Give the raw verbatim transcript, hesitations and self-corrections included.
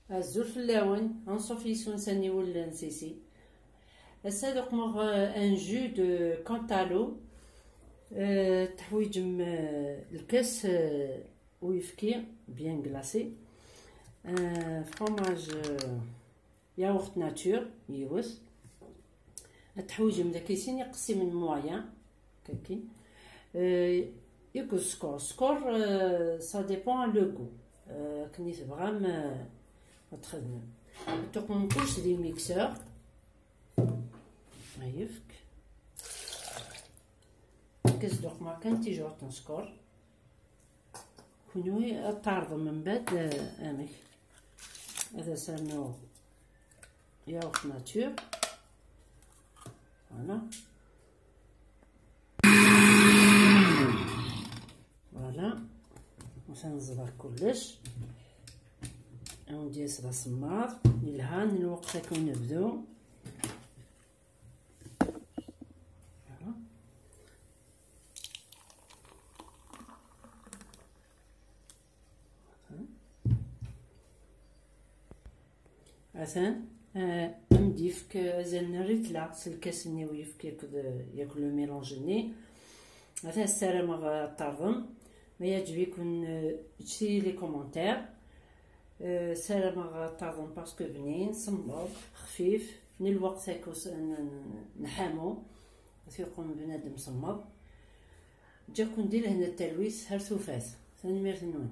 Azul fell-awen, anṣuf yis-wen s aniwel n Sisi. Ass-a ad uqmeɣ, euh, un jus de cantaloupe. Euh, teḥwiǧem, euh, lkas, euh, uyefki bien glacé. Euh, fromage, euh, yaourt nature, yiwet. Ad teḥwiǧem daki sin iqsimen moyen, kaki. Euh, akked sskeṛ. Sskeṛ, euh, ça dépend le goût. Euh, akken i tebɣam, euh, ad txedmem. Ad tuqmem kullec di mixeur. Ayefk. Ad s-d-uqmeɣ kan tijurt n sskeṛ. Kunwi ad tɛerḍem mbeɛd, eh, amek. Ad as-rnuɣ yaourt nature. Voilà. Voilà. Atan ẓḍeɣ kullec. Ad d-yas d asemmaḍ. Yelha n lweqt akka nebdu. Voilà. Atan, eh, ad m-d-yefk azal n rritla s lkas-nni uyefki akked, eh, yakk le mélange-nni. Atan, ssarameɣ ad t-terḍem. Ma yeɛǧeb-iken, eh, ǧǧet-iyi les commentaires. Eh, ssarameɣ ad t-terḍem parce que bnin, semmeḍ, xfif, n lweqt akk s-, n-, n-, nḥamu, ad t-yuqem bnadem semmeḍ. Ǧǧiɣ-ken di lehna d talwit, ar tufat. Tanemmirt-nwen.